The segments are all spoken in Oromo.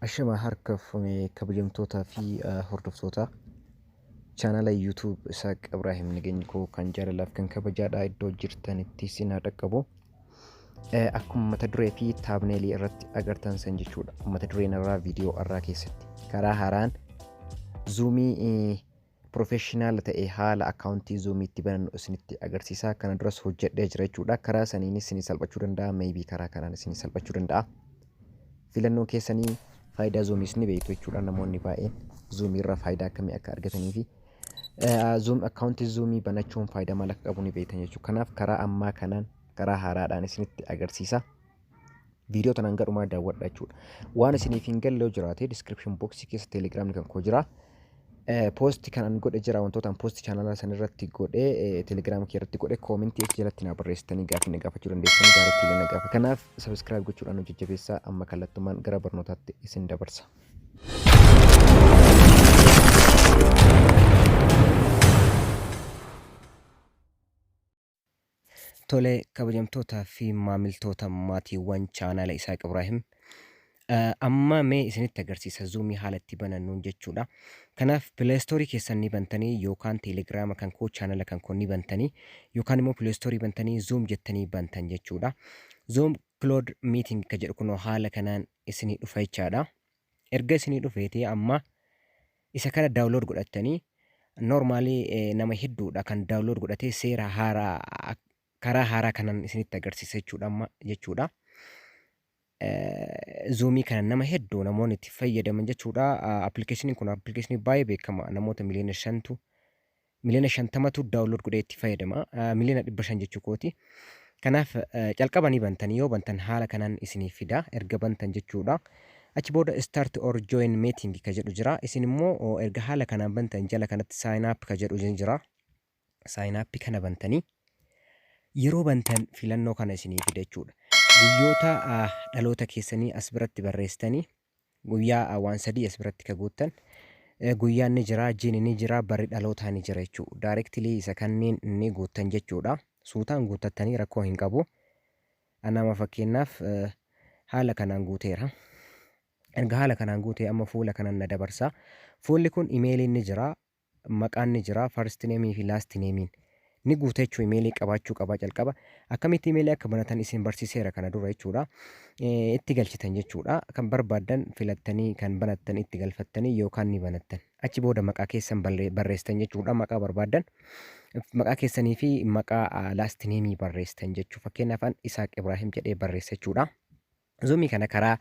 Ashama harka fuune, kabajamtootaa fi hordoftoota chaanala YouTube Isaaq Ibraahim, nageenyi koo kan jaalalaaf kan kabajaadha iddoo jirtanitti isin haa dhaqqabu. Akkuma mata duree fi thumbnailii irratti agartan san jechuudha. Mata dureen irraa viidiyoo irraa keessatti karaa haaraan Zoomii professional ta'e haala akkaawuntii Zoomii itti banannu isinitti agarsiisa. Kana duras hojjedhee jira jechuudha. Karaa saniinis isinii salphachuu danda'a. Maybe karaa kanaan isinii salphachuu danda'a. Filannoo keessanii, faayidaa Zoomiis ni beektu jechuudha. Namoonni baay'een Zoomii irraa faayidaa akkamii akka argatanii fi Zoom akkaawuntii Zoomii banachuun faayidaa maal akka qabu ni beektan jechuudha. Kanaaf karaa ammaa kanaan karaa haaraadhaan isinitti agarsiisa. Viidiyoo tanaan gadhumaa daawwadha jechuudha. Waan isiniif hin galle yoo jiraate, description box keessa Telegramni kan koo jira. Post kan an godhe jira, wantoota an post chaanalaa san irratti godhe, Telegram kee irratti godhe, koomentii achi jalatti na barreessitanii gaafii na gaafachuu dandeessanii, directly na gaafa. Kanaaf subscribe gochuudhaan nu jajjabeessaa. Amma kallattumaan gara barnootaatti isin dabarsa. Tole, kabajamtootaa fi maamiltoota maatiiwwan chaanaala Isaaq Ibraahim. Amma mee isinitti agarsiisa Zoomii haala itti banannuun jechuudha. Kanaaf Play Store keessan ni bantanii yookaan Telegiraama kan koo, chaanala kan koo ni bantanii yookaan immoo Play Store bantanii Zoom jettanii bantan jechuudha. Zoom Cloud Meeting ka jedhu kunoo haala kanaan isinii dhufa jechaadha. Erga isinii dhufeeti amma isa kana download godhattanii, normally nama hedduudha kan download godhatee, seera haaraa karaa haaraa kanaan isinitti agarsiisa jechuudha amma jechuudha. Zoomii kana nama hedduu namoonni itti fayyadaman jechuudha. Appilikeeshiniin kun appilikeeshinii baay'ee beekama. Namoota miliyoona 5tu, miliyoona 50tu download godhee itti fayyadama. Miliyoona 500 jechuu kooti. Kanaaf calqaba ni bantanii, yoo bantan haala kanaan isiniif fida erga bantan jechuudha. Achi booda "start or join meeting" ka jedhu jira. Isin immoo erga haala kanaan bantan jala kanatti "sign up" ka jedhu jira. Sign up kana bantanii, yeroo bantan filannoo kana isinii fida jechuudha. Guyyoota dhaloota keessanii as biratti barreessitanii, guyyaa waan sadii as biratti ka guuttan, guyyaan ni jira, jiini ni jira, barri dhalootaa ni jira jechuudha. Directly isa kanneen ni guuttan jechuudha. Suutaan guuttattanii rakkoo hin qabu. Anama fakkeenyaaf haala kanaan guuteera. Erga haala kanaan guutee amma fuula kanaan na dabarsa. Fuulli kun imeeliin ni jira, maqaan ni jira, first name fi last name ni guuta jechuudha. Imeelii qabaachuu qaba calqaba. Akkamitti imeelii akka banatan isin barsiiseera kana dura jechuudha. Itti galchitan jechuudha. Kan barbaaddan filattanii kan banattan itti galfattanii yookaan ni banattan. Achi booda maqaa keessan barreessitan jechuudha. Maqaa barbaaddan maqaa keessanii fi maqaa last name barreessitan jechuudha. Fakkeenyaaf an Isaaq Ibraahim jedhee barreessa jechuudha. Zoomii kana karaa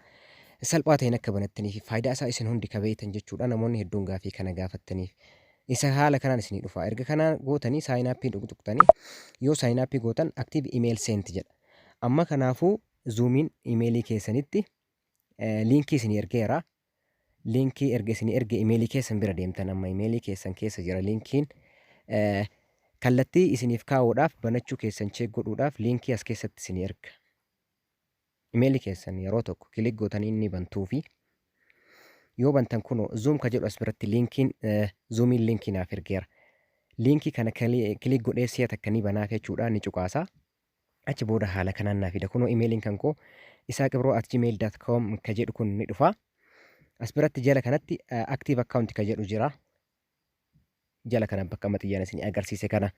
salphaa ta'een akka banattanii fi faayidaa isaa isin hundi ka beektan jechuudha. Namoonni hedduun gaafii kana gaafattaniif. Isa haala kanaan isinii dhufa. Erga kana gootanii sign upii tuqxanii, yoo sign upii gootan "active email sent" jedha. Amma kanaafuu Zoomiin imeelii keessanitti liinkii isinii ergeera. Liinkii erga isinii erge imeelii keessan bira deemtan, amma imeelii keessan keessa jira liinkiin. Kallattii isiniif kaa'uudhaaf, banachuu keessan check godhuudhaaf liinkii as keessatti isinii erga. Imeelii keessan yeroo tokko click gootanii inni bantuu fi yoo bantan kunoo Zoom ka jedhu as biratti liinkiin Zoomiin liinkii naaf ergeera. Liinkii kana click godhee si'a takka ni banaaf jechuudha, ni cuqaasa. Achi booda haala kanaan naa fida. Kunoo imeeliin kan koo isaaqibro@gmail.com ka jedhu kun ni dhufa. As biratti jala kanatti "active account" ka jedhu jira. Jala kana bakka amma xiyyaan isin agarsiise kana.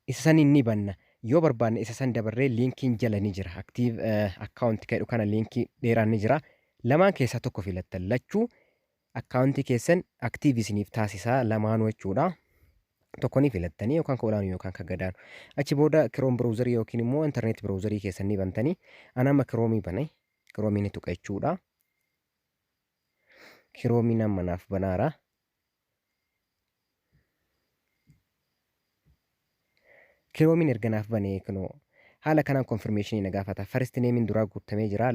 Isa saniin ni banna. Yoo barbaanne isa san dabarree liinkiin jala ni jira. "Active account" ka jedhu kana liinkii dheeraan ni jira. Lamaan keessaa tokko filattan, lachuu akkaawuntii keessan active isiniif taasisaa lamaanuu jechuudha. Tokko ni filattanii, yookaan ka olaanu yookaan ka gadaanu. Achi booda Chrome browserii yookiin immoo internet browserii keessan ni bantanii. Ana amma Chromeii bane. Chromeii ni tuqa jechuudha. Chromeii amma naaf banaara. Chromeiin erga naaf banee kunoo haala kanaan confirmationii na gaafata. First nameiin duraa guutamee jira.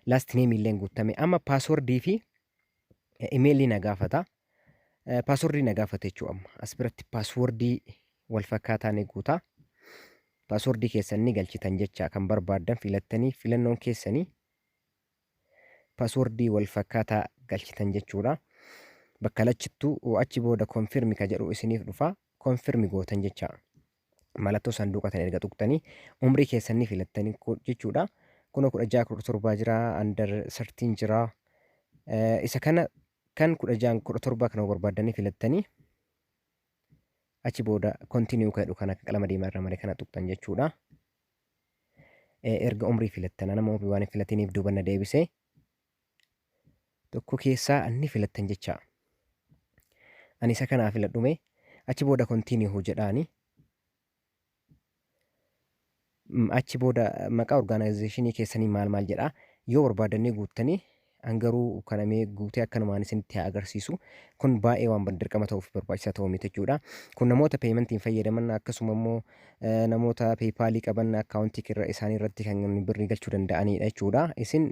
Last name illee guutame. Amma paaswordii fi imeelii na gaafata. Paaswordii na gaafata jechuudha amma. As biratti paaswordii wal fakkaataa ni guuta. Paaswordii keessan ni galchitan jecha, kan barbaaddan filattanii, filannoon keessanii paaswordii wal fakkaataa galchitan jechuudha. Bakka lachittuu achi booda "confirm" ka jedhu isiniif dhufa. Confirm gootan jecha. Mallattoo sanduuqa tan erga tuqxanii umrii keessan ni filattanii jechuudha. Kunoo 16, 17 jira, under 13 jira. Isa kana kan 16 17 kana barbaaddanii filattanii, achi booda continue kan jedhu kana qalama diimaa irra mare kana tuqxan jechuudha. Erga umrii filattan, nama umrii waan hin filatiniif duuba na deebise, tokko keessaa inni filattan jecha. Ani isa kanaa filadhume, achi booda continue jedhaani. Achi booda maqaa organizationii keessanii maal maal jedha, yoo barbaadanii guuttanii, an garuu kanamee guutee akkanumaan isinitti haa agarsiisu. Kun baay'ee waan dirqama ta'uuf barbaachisaa ta'uu miti jechuudha. Kun namoota paymentiin fayyadaman, akkasuma immoo namoota PayPalii qaban accountii isaanii irratti kan birrii galchuu danda'anidha jechuudha. Isin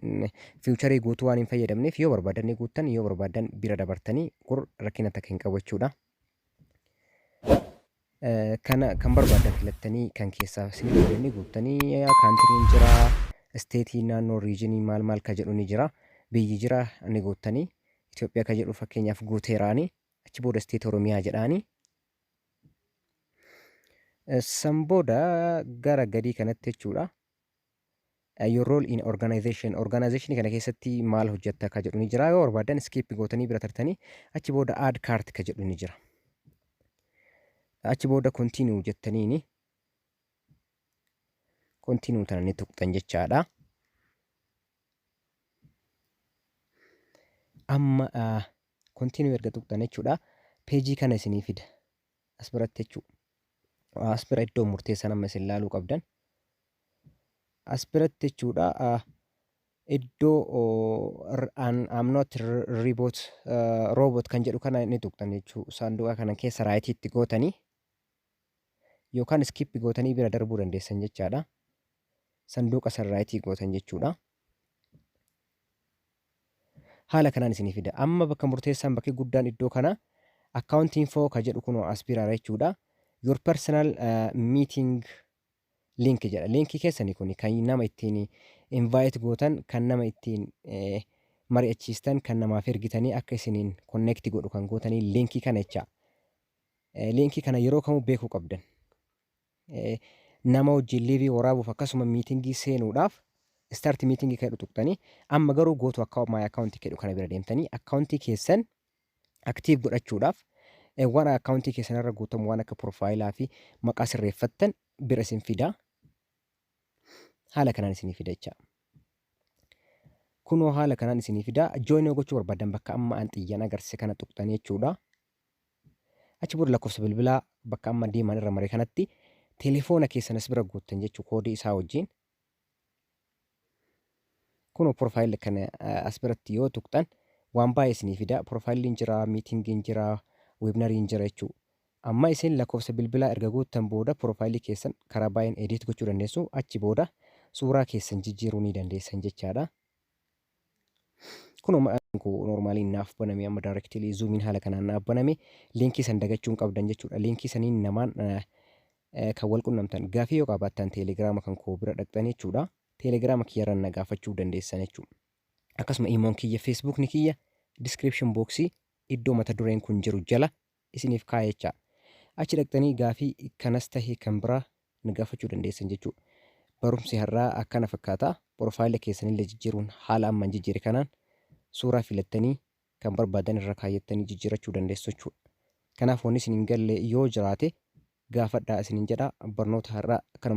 featureii guutuu waan hin fayyadamneef, yoo barbaadanii guuttan, yoo barbaadan bira dabartanii, kun rakkina takka hin qabu jechuudha. Kana kan barbaadan filattanii, kan keessaa isin filattanii guuttanii, countryn jira, stateii, naannoo, regionii maal maal ka jedhu ni jira, biyyi jira, ni guuttanii. Itoophiyaa ka jedhu fakkeenyaaf guuteeraani, achi booda state Oromiyaa jedhaani. San booda gara gadii kanatti jechuudha. Your role in organization, organization kana keessatti maal hojjetta ka jedhu ni jira. Yoo barbaadan skip gootanii bira tartanii, achi booda add cart ka jedhu ni jira. Achi booda continue jettaniini continue tana ni tuqxan jechaadha. Amma continue erga tuqxan jechuudha, pageii kana isinii fida as biratti jechuudha. As bira iddoo murteessan amma isin laaluu qabdan. As biratti jechuudha, iddoo "I'm not robot" kan jedhu kana ni tuqxan jechuudha. Saanduqa kana keessa rightiitti gootanii yookaan skip gootanii bira darbuu dandeessan jechaadha. Sanduuqa san rightii gootan jechuudha. Haala kanaan isinii fida. Amma bakka murteessaan, bakki guddaan iddoo kana account info ka jedhu kunoo as biraara jechuudha. Your personal meeting link jedha. Linkii keessanii kun kan nama ittiin invite gootan, kan nama ittiin mari'achiistan, kan namaaf ergitanii akka isiniin connect godhu kan gootanii linkii kana jecha. Linkii kana yeroo kamuu beekuu qabdan. Nama wajjin liveii waraabuuf, akkasuma meetingii seenuudhaaf start meetingii kan jedhu tuqxanii, amma garuu go to akka my account jedhu kana bira deemtanii accountii keessan active godhachuudhaaf, waan accountii keessan irra guutamu, waan akka profileaa fi maqaa sirreeffattan bira isin fida. Haala kanaan isinii fida jecha. Kunoo haala kanaan isinii fida. Join gochuu barbaadan bakka amma an xiyyaan agarsiise kana tuqxanii jechuudha. Achi booda lakkoofsa bilbilaa bakka amma deeman irra mare kanatti telefoona keessan as bira guuttan jechuu, koodii isaa wajjin. Kunoo profile kana as biratti yoo tuqxan waan baay'ee isinii fida. Profileiin jira, meetingiin jira, webinariin jira jechuudha. Amma isin lakkoofsa bilbilaa erga guuttan booda profileii keessan karaa baay'een edit gochuu dandeessu. Achi booda suuraa keessan jijjiiruu ni dandeessan jechaadha. Kunoo normaliin naaf baname, amma directly Zoomiin haala kanaan naaf baname. Linkii san dagachuu hin qabdan jechuudha. Linkii saniin namaan kan wal qunnamtan, gaafii yoo qabaattan Telegrama kan koo bira dhaqxan jechuudha. Telegrama kiyyarraan na gaafachuu dandeessan jechuudha. Akkasuma imoon kiyya, Facebookni kiyya description boxii iddoo mata dureen kun jiru jala isiniif kaa'e jecha. Achi dhaqxanii gaafii kanas tahee kan biraa na gaafachuu dandeessan jechuudha. Barumsi har'aa akkana fakkaata. Profile keessanillee jijjiiruun haala ammaan jijjiire kanaan suuraa filattanii kan barbaadan irra kaayyattanii jijjiirachuu dandeessu jechuudha. Kanaaf wanni isin hin galle yoo jiraate gaafadhaa isiniin jedha. Barnoota har'aa kanuma.